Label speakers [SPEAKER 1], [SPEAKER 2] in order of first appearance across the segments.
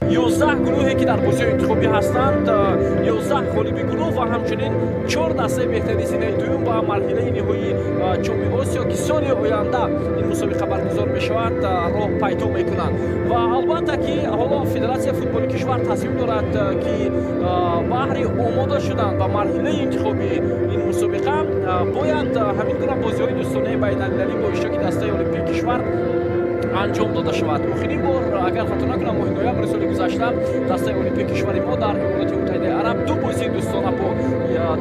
[SPEAKER 1] 11 гурӯҳе ки дар бозиҳои интихобӣ ҳастанд, 11 ғолиби гурӯҳ ва ҳамчунин 4 дастаи беҳтарини зинаи дуюм ба марҳилаи ниҳоии Ҷоми Осиё, ки соли оянда ин мусобиқа баргузор мешавад, роҳ пайдо мекунанд. Ва албатта ки ҳоло Федератсияи футболи кишвар тасмим дорад, ки баҳри омода шудан ба марҳилаи интихобии ин мусобиқа бояд ҳамин гуна бозиҳои дӯстонаи байналмилалӣ бо иштироки дастаи олимпии кишвар анҷом дода шавад. Охирин бор, агар хато накунам, моҳи ноябри соли гузашта дастаи олимпии кишвари мо дар Иморати Муттаҳидаи Араб 2 бозии дӯстона бо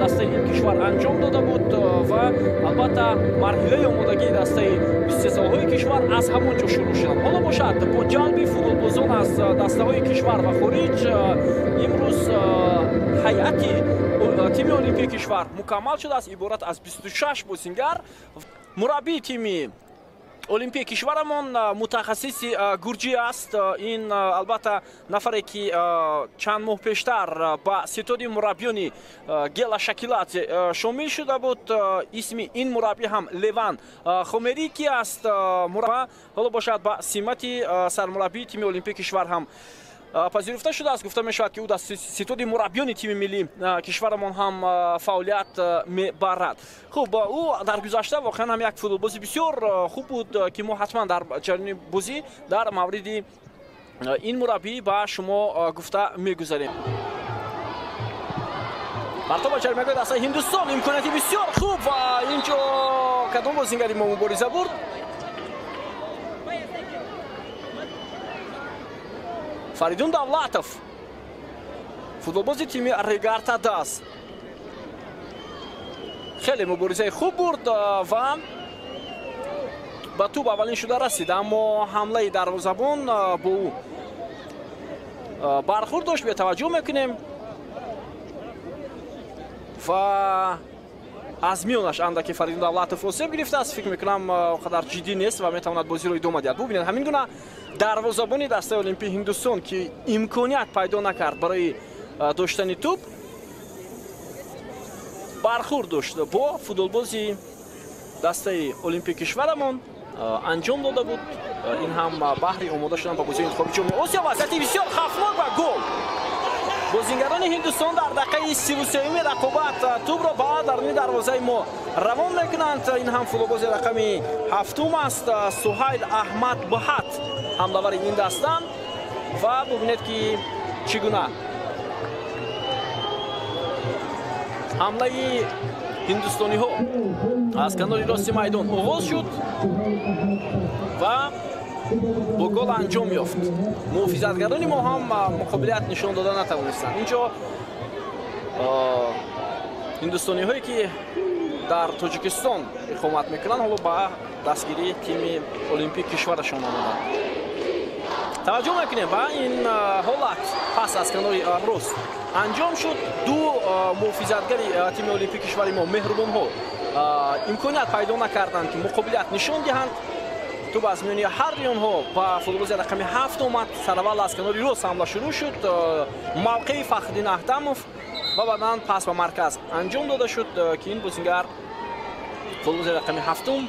[SPEAKER 1] дастаи ин кишвар анҷом дода буд ва албатта марҳилаи омодагии дастаи 23 солаҳои кишвар аз ҳамон ҷо шурӯъ шуданд. Ҳоло бошад, бо ҷалби футболбозон аз дастаҳои кишвар ва хориҷ имрӯз ҳайати тими олимпии кишвар мукаммал шудааст, иборат аз 26 бозингар. Мураббии тими олимпии кишварамон мутахассиси гурҷӣ аст. Ин албатта нафаре ки чанд моҳ пештар ба ситоди мураббиёни Гела Шакиладзе шомил шуда буд. Исми ин мураббӣ ҳам Леван Хомерики аст. Ҳоло бошад, ба симати сармураббии тими олимпии кишвар ҳам пазируфта шудааст. Гуфта мешавад, ки ӯ дар ситоди мураббиёни тими миллии кишварамон ҳам фаъолият мебарад. Хуб, ӯ дар гузашта воқеан ҳам як футболбози бисёр хуб буд, ки мо ҳатман дар ҷараёни бозӣ дар мавриди ин мураббӣ ба шумо гуфта мегузарем. Партоб ба ҷаримагоҳи дастаи Ҳиндустон, имконияти бисёр хуб ва ин ҷо кадом бозингари мо мубориза бурд? Фаридун Давлатов, футболбози тими Регар-ТадАЗ, хеле муборизаи хуб бурд ва ба тӯб аввалин шуда расид, аммо ҳамлаи дарвозабон бо ӯ бархурд дошт. Бетаваҷҷӯҳ мекунем ва аз миёнаш андаке Фаридун Давлатов осеб гирифтааст. Фикр мекунам, он қадар ҷиддӣ нест ва метавонад бозиро идома диҳад. Бубинед, ҳамин гуна дарвозабони дастаи олимпии Ҳиндустон, ки имконият пайдо накард барои доштани тӯб, бархурд дошт бо футболбози дастаи олимпии кишварамон анҷом дода буд. Ин ҳам баҳри омода шудан ба бозиҳои интихоби Ҷоми Осиё. Вазъияти бисёр хавфнок ва гол! Бозингарони Ҳиндустон дар дақиқаи 33-юми рақобат тӯбро ба даруни дарвозаи мо равон мекунанд. Ин ҳам футболбози рақами ҳафтум аст, Суҳайл Аҳмад Баҳат, ҳамлавари ин даста. Ва бубинед, ки чӣ гуна ҳамлаи ҳиндустониҳо аз канори рости майдон оғоз шуд ва бо гол анҷом ёфт. Муҳофизатгарони мо ҳам муқобилият нишон дода натавонистанд. Инҷо ҳиндустониҳое, ки дар Тоҷикистон иқомат мекунанд, ҳоло ба дастгирии тими олимпии кишварашон омаданд. Таваҷҷӯҳ мекунем ба ин ҳолат: пас аз канори рост анҷом шуд. Ду муҳофизатгари тими олимпии кишвари мо, меҳрубонҳо, имконият пайдо накарданд, ки муқобилият нишон диҳанд. Тӯб аз миёни ҳар дуи онҳо ба футболбози рақами ҳафт омад. Сараввал аз канори рост ҳамла шурӯъ шуд, мавқеи Фахриддин Аҳтамов, ва баъдан пас ба марказ анҷом дода шуд, ки ин бозингар, футболбози рақами ҳафтум,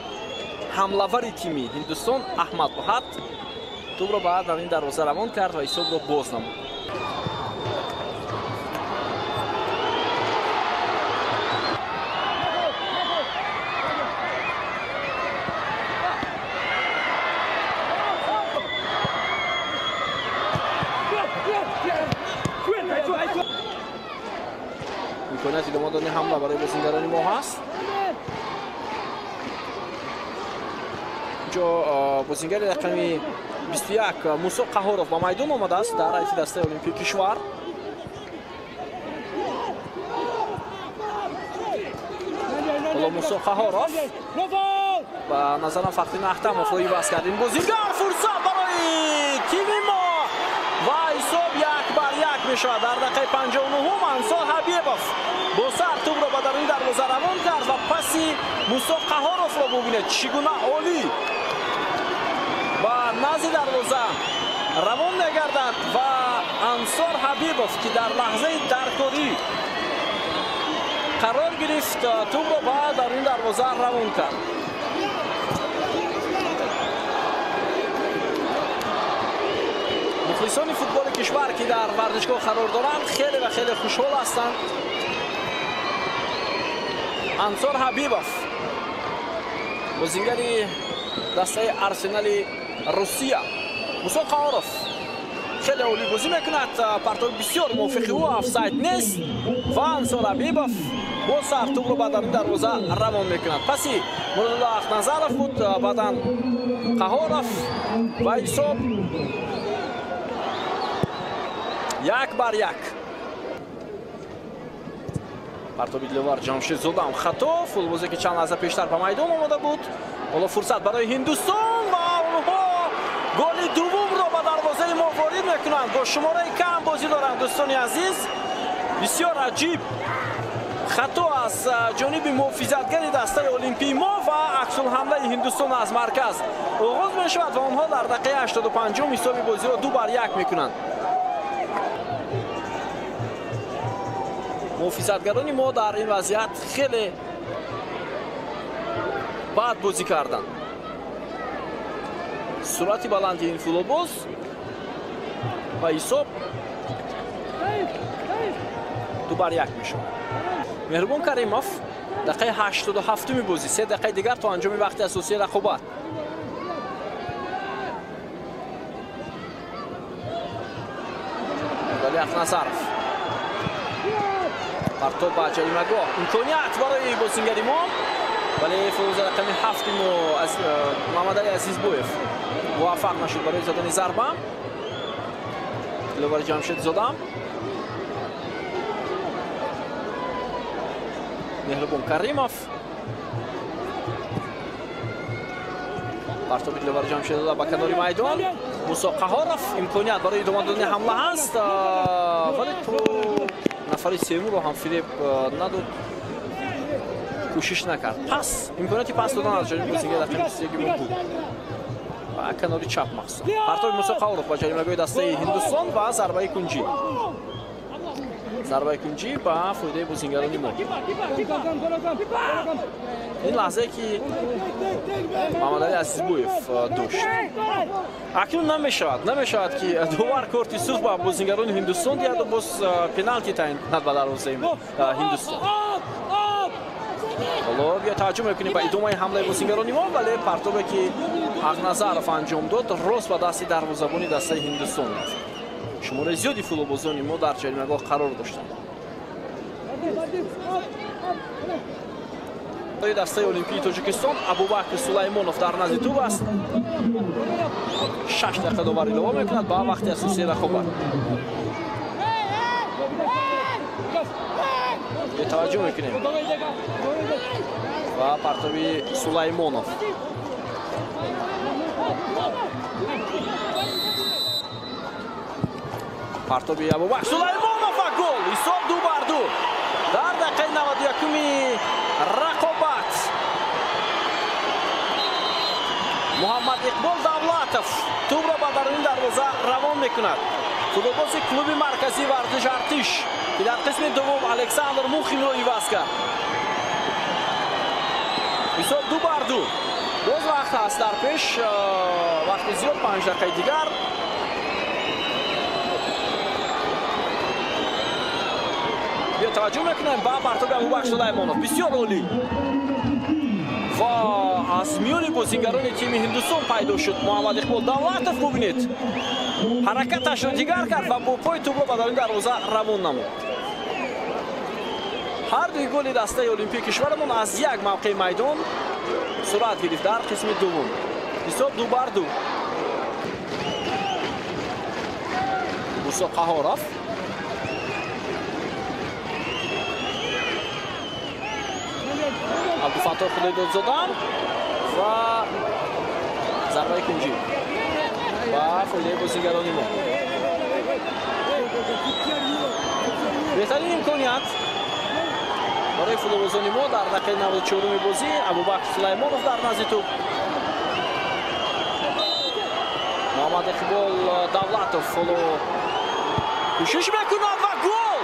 [SPEAKER 1] ҳамлавари тими Ҳиндустон Аҳмад Баҳат, тӯбро ба даруни дарвоза равон кард ва ҳисобро боз намуд. Имконияти идома додани ҳамла барои бозингарони мо ҳаст. Инҷо бозингари рақами 21 Мусо Қаҳоров ба майдон омадааст дар ҳайати дастаи олимпии кишвар. Ҳоло Мусо Қаҳоров, ба назарам, Фахриддин Аҳтамовро иваз кард ин бозингар. Фурсат барои тими мо ва ҳисоб 1-1 мешавад. Дар дақиқаи 59-ум Ансор Ҳабибов бо сар тӯбро ба даруни дарвоза равон кард ва паси Мусо Қаҳоровро бубинед, чӣ гуна олӣ ба назди дарвоза равон мегардад ва Ансор Ҳабибов, ки дар лаҳзаи даркорӣ қарор гирифт, тӯбро ба даруни дарвоза равон кард. Мухлисони футболи кишвар кишвар, ки дар варзишгоҳ қарор доранд, хеле ва хеле хушҳол ҳастанд. Ансор Ҳабибов, бозингари дастаи Арсенали Русия. Мусо Қаҳоров хеле олӣ бозӣ мекунад, партови бисёр мувофиқи ӯ, офсайд нест ва Ансор Ҳабибов бо сар тӯбро ба даруни дарвоза равон мекунад. Паси Муродулло Ахназаров буд, баъдан Қаҳоров ва ҳисоб 1-1. Партоби Диловар Ҷамшедзода ҳам хато. Футболбозе, ки чанд лаҳза пештар ба майдон омода буд. Ҳоло фурсат барои Ҳиндустон ва онҳо голи дуввумро ба дарвозаи мо ворид мекунанд. Бо шумораи кам бозӣ доранд, дӯстони азиз. Бисёр аҷиб хато аз ҷониби муҳофизатгари дастаи Олимпии мо ва аксулҳамлаи Ҳиндустон аз марказ оғоз мешавад ва онҳо дар дақиқаи 85 ҳисоби бозиро 2-1 мекунанд. Муҳофизатгарони мо дар ин вазъият хеле бад бозӣ карданд. Суръати баланди ин футболбоз ва ҳисоб 2-1 мешавад. Меҳрубон Каримов, дақиқаи 87-уми бозӣ, 3 дақиқаи дигар то анҷоми вақти асосии рақобат. Вали Ахназаров партоб ба ҷаримагоҳ, имконият барои бозингари мо, вале футболбози рақами 7 мо Муҳаммадали Азизбоев муваффақ нашуд барои задани зарба. Диловари Ҷамшедзода, Меҳрубон Каримов, партоби Диловари Ҷамшедзода ба канори майдон. Мусо Қаҳоров, имконият барои идома додани ҳамла ҳаст, вале то нафари сеюмро ҳам фиреб надод, кӯшиш накард. Пас имконияти пас додан аз ҷониби бозингари рақами 21 мо буд ва канори чап махсусан. Партоби Мусо Қаҳоров ба ҷаримагоҳи дастаи Ҳиндустон ва зарбаи кунҷӣ. Зарбаи кунҷӣ ба фоидаи бозингарони мо. Ин лаҳзае, ки Муҳаммадали Азизбоев дошт. Акнун намешавад, ки довар корти сурх ба бозингарони Ҳиндустон диҳад ва боз пеналти таъин кунад ба дарвозаи Ҳиндустон. Ҳоло биё таваҷҷӯҳ мекунем ба идомаи ҳамлаи бозингарони мо, вале партобе, ки Ҳақназаров анҷом дод, рост ба дасти дарвозабони дастаи Ҳиндустон рафт. Шумораи зиёди футболбозони мо дар ҷаримагоҳ қарор доштанд. Дастаи Олимпии Тоҷикистон Абубакр Сулаймонов дар назди тӯб аст. 6 дақиқа довар илова мекунад ба вақти асосии рақобат. Таваҷҷӯҳ мекунем ба партоби Сулаймонов. Партоби Абубакр Сулаймонов ва гол. Ҳисоб 2-2 дар дақиқаи 91-уми рақобат. Муҳаммад Иқбол Давлатов тӯбро ба даруни дарвоза равон мекунад. Футболбози клуби марказии варзиш Артиш, ки дар қисми дуввум Александр Мухинро иваз кард. Ҳисоб 2-2. Боз вақт ҳаст дар пеш, вақти зиёд, 5 дақиқаи дигар. Биё таваҷҷӯҳ мекунем ба партоби Абубакр Сулаймонов. Бисёр олӣ ва аз миёни бозингарони тими Ҳиндустон пайдо шуд Муҳаммад Иқбол Давлатов. Бубинед, ҳаракаташро дигар кард ва бо пой тӯбро ба даруни дарвоза равон намуд. Ҳар дуи голи дастаи Олимпии кишварамон аз як мавқеи майдон сурат гирифт дар қисми дуввум. Ҳисоб 2-2. Мусо Қаҳоров, Абдуфаттоҳ Худойдодзода ва зарбаи кунҷӣ ба фоидаи бозингарони мо. Беҳтарин имконият барои футболбозони мо дар дақиқаи 94-уми бозӣ. Абубакр Сулаймонов дар назди тӯб. Муҳаммад Иқбол Давлатов ҳоло кӯшиш мекунад ва гол!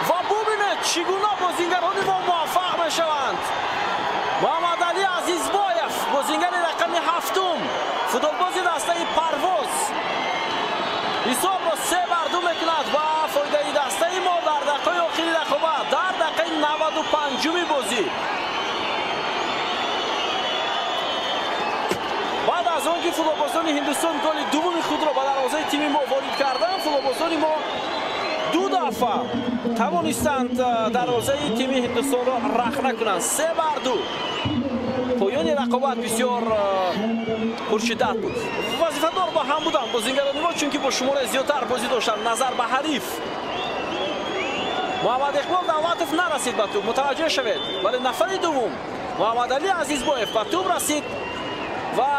[SPEAKER 1] Ва бубинед, чӣ гуна бозингарони мо муваффақ мешаванд. Муҳаммадали Азизбоев, бозингари рақами 7, футболбози дастаи Парвоз, ҳисобро 3-2 охири рақобат дар дақиқаи 95-уми бозӣ. Баъд аз он ки футболбозони Ҳиндустон голи дуввуми худро ба дарвозаи тими мо ворид карданд, футболбозони мо ду дафъа тавонистанд дарвозаи тими Ҳиндустонро рахна кунанд. 3-2. Поёни рақобат бисёр пуршиддат буд. Вазифадор ба ҳам буданд бозингарони мо, чунки бо шумораи зиёдтар бозӣ доштанд назар ба ҳариф. Муҳаммад Иқбол Давлатов нарасид ба тӯб, мутаваҷҷӯҳ шавед, вале нафари дуввум Муҳаммадалӣ Азизбоев ба тӯб расид ва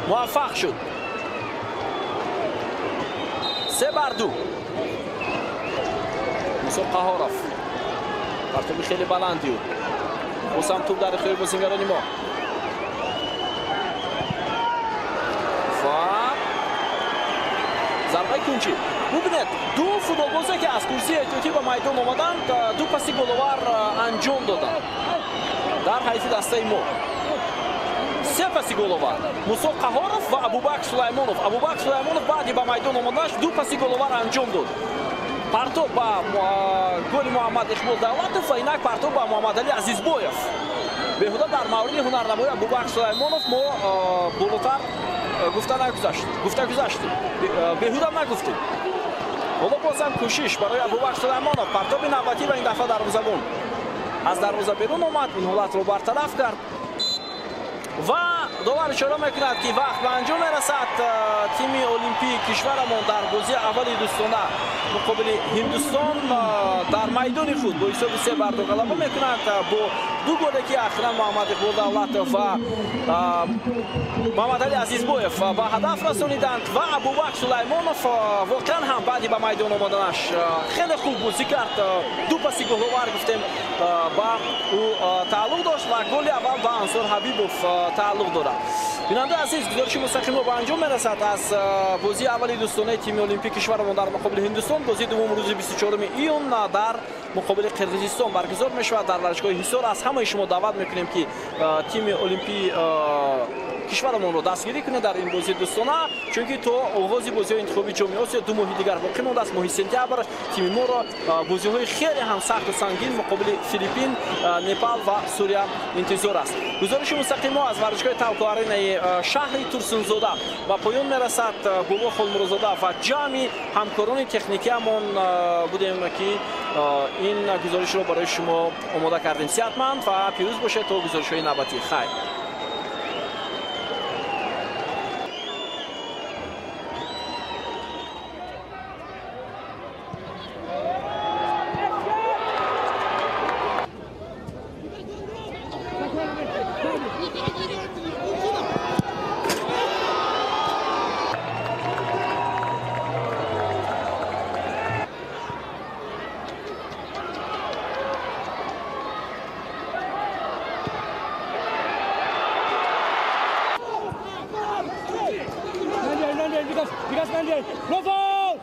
[SPEAKER 1] муваффақ шуд. 3-2. Мусо Қаҳоров партоби хеле баланди ӯ. Боз ҳам тӯб дар ихтиёри бозингарони мо. Ва зарбаи кунҷӣ. Бубинед, ду футболбозе ки аз курсии эҳтиётӣ ба майдон омаданд, ду паси головар анҷом доданд дар ҳайати дастаи мо. Се паси головар: Мусо Қаҳоров ва Абубакр Сулаймонов. Абубакр Сулаймонов баъди ба майдон омаданаш ду паси головар анҷом дод. Партоб ба голи Муҳаммад Иқбол Давлатов ва инак партоб ба Муҳаммадалӣ Азизбоев. Беҳуда дар мавриди ҳунарнамои Абубакр Сулаймонов мо болотар гуфта гузаштем, беҳуда нагуфтем. Ҳоло бозам кӯшиш барои Абубакр Сулаймонов. Партоби навбатӣ ва ин дафъа дарвозабон аз дарвоза берун омад, ин ҳолатро бартараф кард ва довар ишора мекунад, ки вақт ба анҷом мерасад. Тими олимпии кишварамон дар бозии аввали дӯстона муқобили Ҳиндустон дар майдони худ бо ҳисоби 3-2 ғалаба мекунад бо ду голе ки ахиран Муҳаммад Иқбол Давлатов ва Муҳаммадалӣ Азизбоев ба ҳадаф расониданд ва Абубакр Сулаймонов воқеан ҳам баъди ба майдон омаданаш хеле хуб бозӣ кард. Ду паси головар гуфтем ба ӯ тааллуқ дошт ва голи аввал ба Ансор Ҳабибов тааллуқ дорад. Бинандаи азиз, гузориши мустақим мо ба анҷом мерасад аз бозии аввали дӯстонаи тими олимпии кишварамон дар муқобили Ҳиндустон. Бозии дуввум рӯзи 24 июн дар муқобили Қирғизистон баргузор мешавад дар варзишгоҳи Ҳисор. Аз ҳамаи шумо даъват мекунем, ки тими олимпии кишварамонро дастгирӣ кунед дар ин бозии дӯстона, чунки то оғози бозиҳои интихобии ҷоми Осиё 2 моҳи дигар боқӣ мондааст. Моҳи сентябр тими моро бозиҳои хеле ҳам сахту сангин муқобили Филиппин, Непал ва Сурия интизор аст. Гузориши мустақим мо аз варзишгоҳи Талко Аренаи шаҳри Турсунзода ба поён мерасад. Бобо Холмурозода ва ҷамъи ҳамкорони техникиамон будем, ки ин гузоришро барои шумо омода кардем. Сиҳатманд ва пирӯз бошед то гузоришҳои навбатӣ. Хайр.
[SPEAKER 2] No foul!